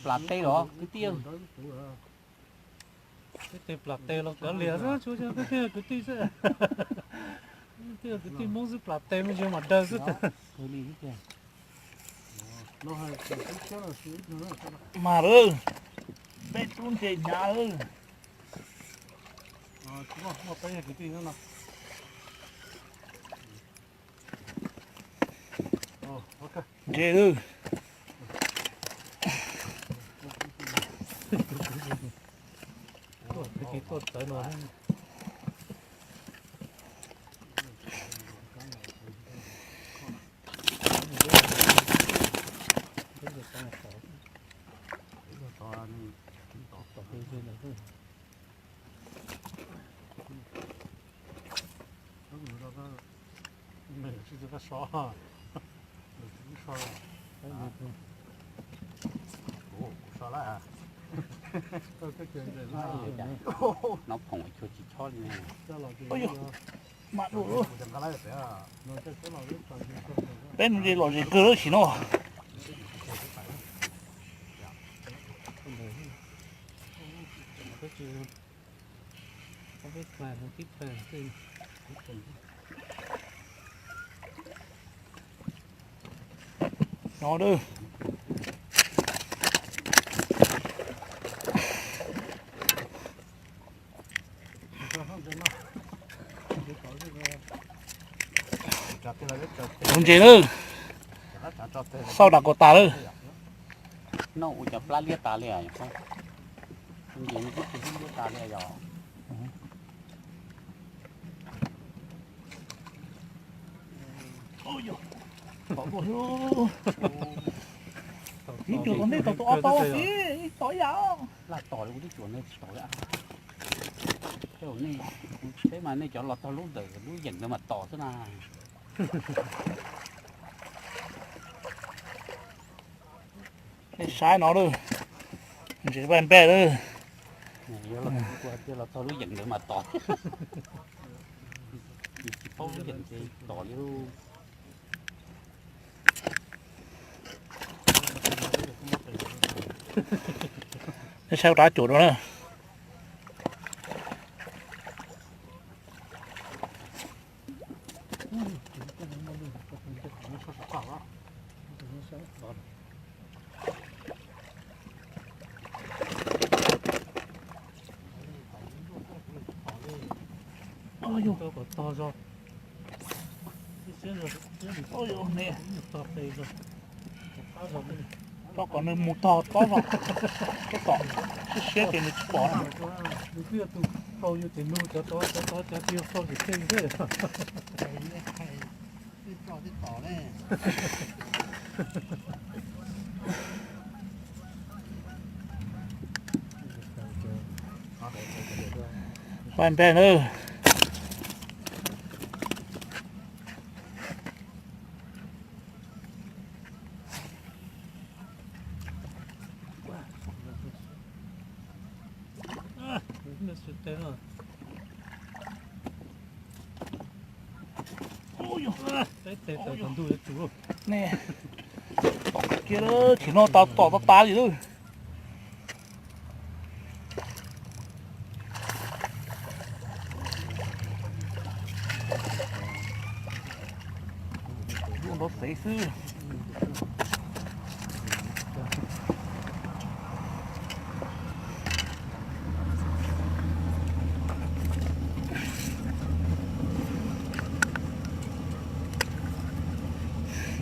Plas tes los kwv tij. Peb tes plas tes los kav liam xwb, tsuas yog kwv tij xwb. Kwv tij Hmoob xwb plas tes me ntsis mas daws xwb. Mas lawm, peb tub ntses hnyav lawm. Ntses lawm. Nov phoom tsis chob li. Peb nus ntses lom zem kawg lawm sim no. No. Tus ntses lawm, xauj dam kaum tas lawm. Noj ua cov plab liab tas li. Tus ntses no twb tsis liab tas li yog. Ib cuam tom ntej tau tus ob tau ib tau ib yam. Laj tom li ua tib cuam ne tsis tom li. Tej zaum nej, kuv tsheb mas nej cov los txog lub ntawm lub yeem ntawd mas tom xwb na. Nej saib no lawm, ntses vaj npej lawm. Los txog lub yeem ntawd mas tom. Tsis paub lub yeem ces tom li. Nej saib rab cuam no na. Rau kom nws mus tog tob zog, tob tom siab siab ces nws tsis pom na. Nws twb yog tus tau yus tes nug cov tod cov tod cov twg yog txog tim tej xwb. Vaj npej na. Tom kiag, tsis no tau tom tau tas li lawm. Lub nrov xev xwb.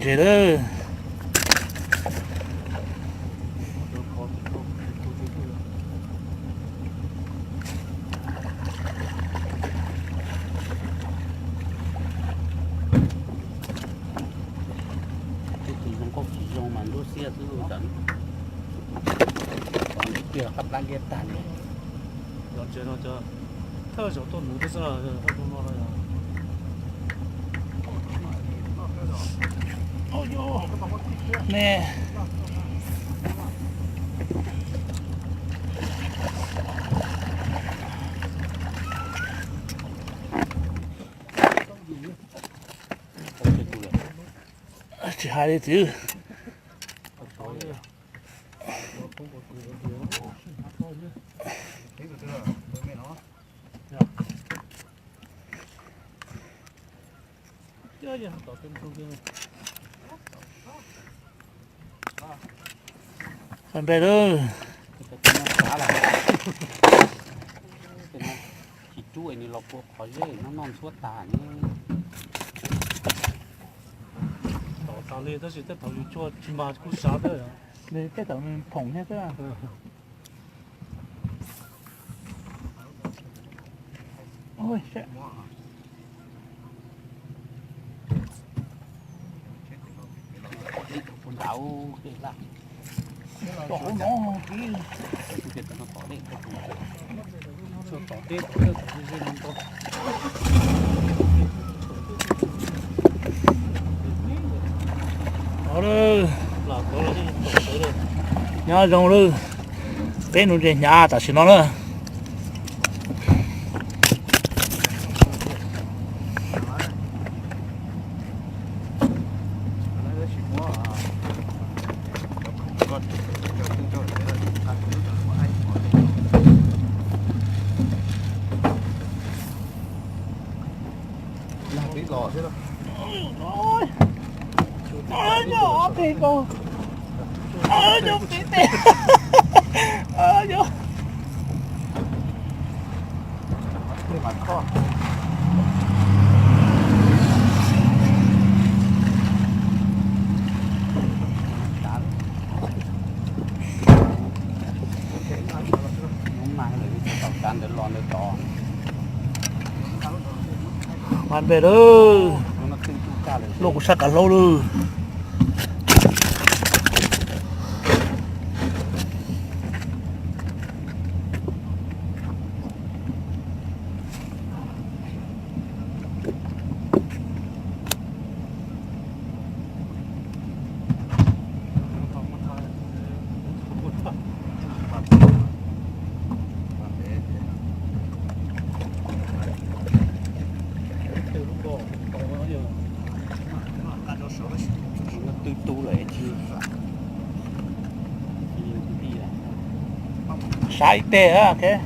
Ntses lawm. Tej tus zoo nkauj tsis zoo mas ntsuab xiab xwb ntawd. Qab plab liab tag li. Los ntses no cov Thawj zaum tuaj nuv twb xwb no, no ne. Tsis hais li txiv. Qab npe lawm. Tsis rub nws los pua qhov zeb no noj ntxhuab tas ne. Tom tas li tab sis tej thaum yus cua tsis mas kuj sab thiab. Tej thaum nws phoom thiab xwb. Nyob zoo lawm, peb nuv ntses hnyav tam sim no na. Mas npe lawm, luaj kuv sab kav hlaub lawm. Twb tu lawm. Saib ib teg.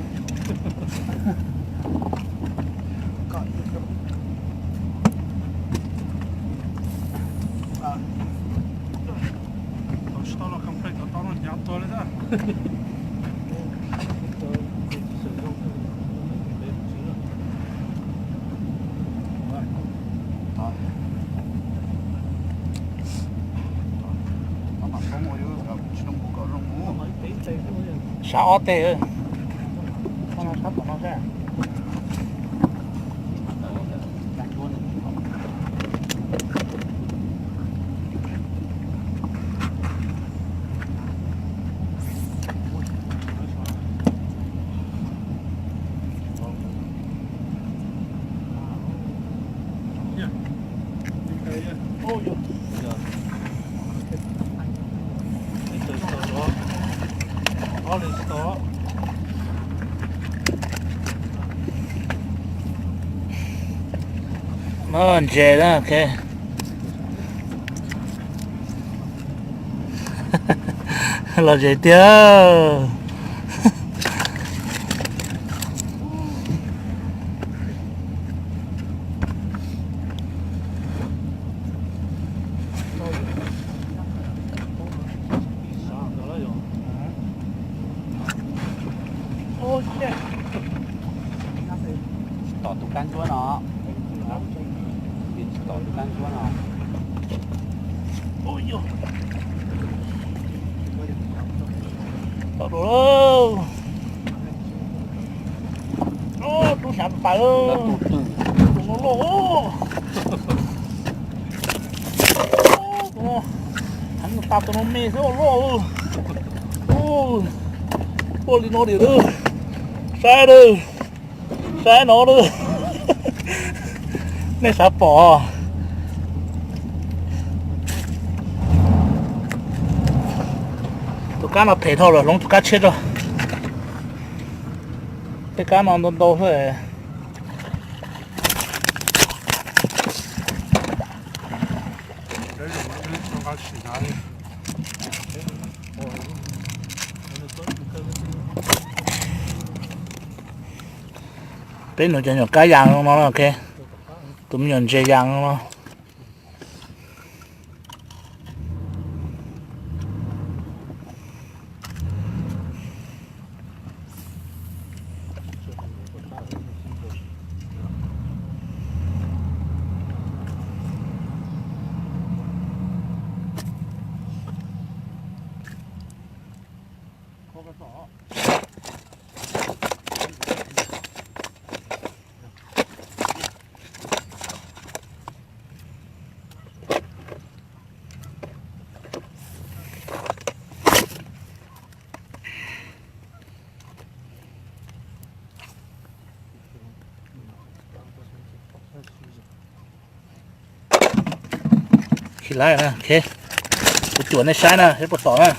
Sav ob teg. Muaj ntses na, ok. Los ze tiag. Tsis tom tus kab ntsuab no. Tsis tom tus kab ntsuab no. Tom dua lawm. Rub hnyav tas. Tus no loj. Tus no heev tas, tus no me xwb loj. Tuaj li no diam lawm. Saib lawm. Saib no lawm, nej xav pom. Tus kab no phem dhau lawm, hloov tus kab tshiab tso. Tej kab no ntau ntau xwb. Peb nus cov nyuam kab yas no, tus me nyuam ntses yas no. Khi lái na, ok. Kuv cuam nej saib na, seb puas tom na.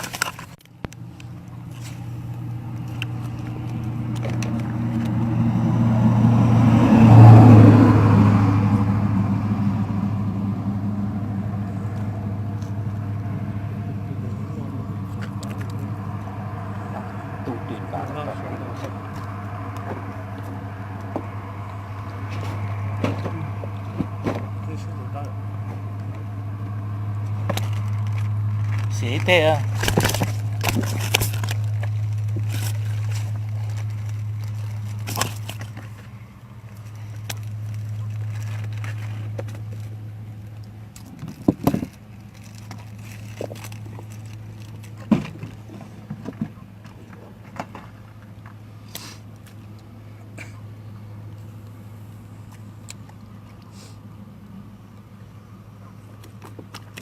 Xiam ib teg.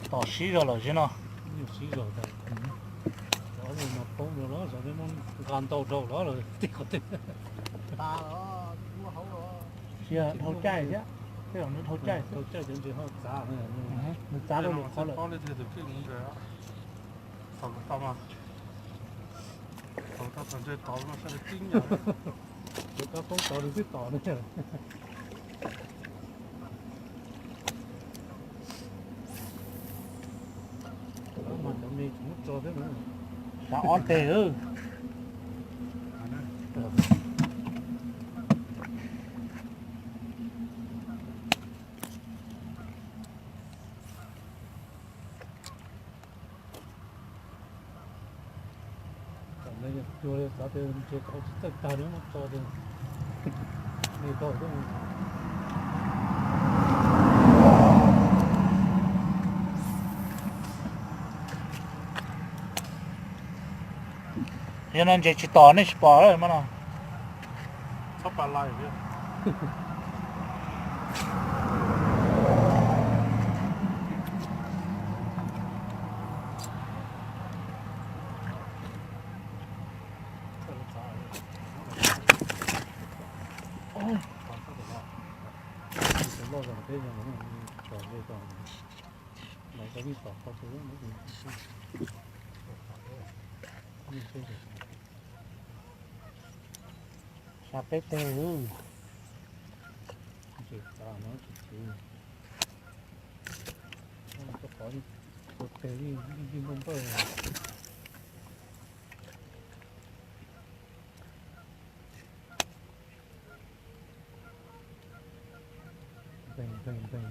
Tom sib zog lawm sib no. Sib zog tas, cov no poob rau los, cov no nqa ntau rau los, los tib qhov twg. Dhau caij thiab, tej zaum nws dhau caij xwb. Dhau caij cov ntses ho txav, nws txav rau lwm qhov lawm. Thaum koj txog ntses tod no sab tib nyuag, thaum koj poob tod nws twb tom ne. Mas cov me tseem muab tso thiab na. Xav ob teg. Tam no yog cuag li xav tias ntses tau tsis txawj tag li muab tso tias me tau xwb. Yog no ntses tsis tom nej tsis pom lawm mas no. Txhob pa lais thiab. Xav peb teg. Npeeg npeeg npeeg,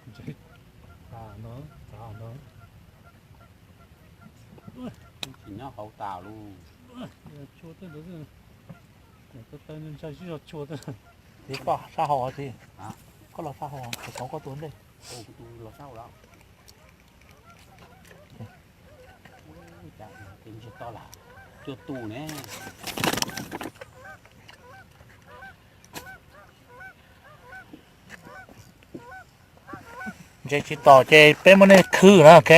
ntses tas ntawd, tas ntawd. Tsis nyob hauv tas lus. Tshua tej ntawd, taw ntshai sib zog tshua tej. Txiv koj sab hauv txiv, koj los sab hauv, kuv thov koj tua ntej. Los sab hauv los. Cas ntses to lawm, cua tu ne. Ntses tsis tom ces peb muab nej khwb na, ok.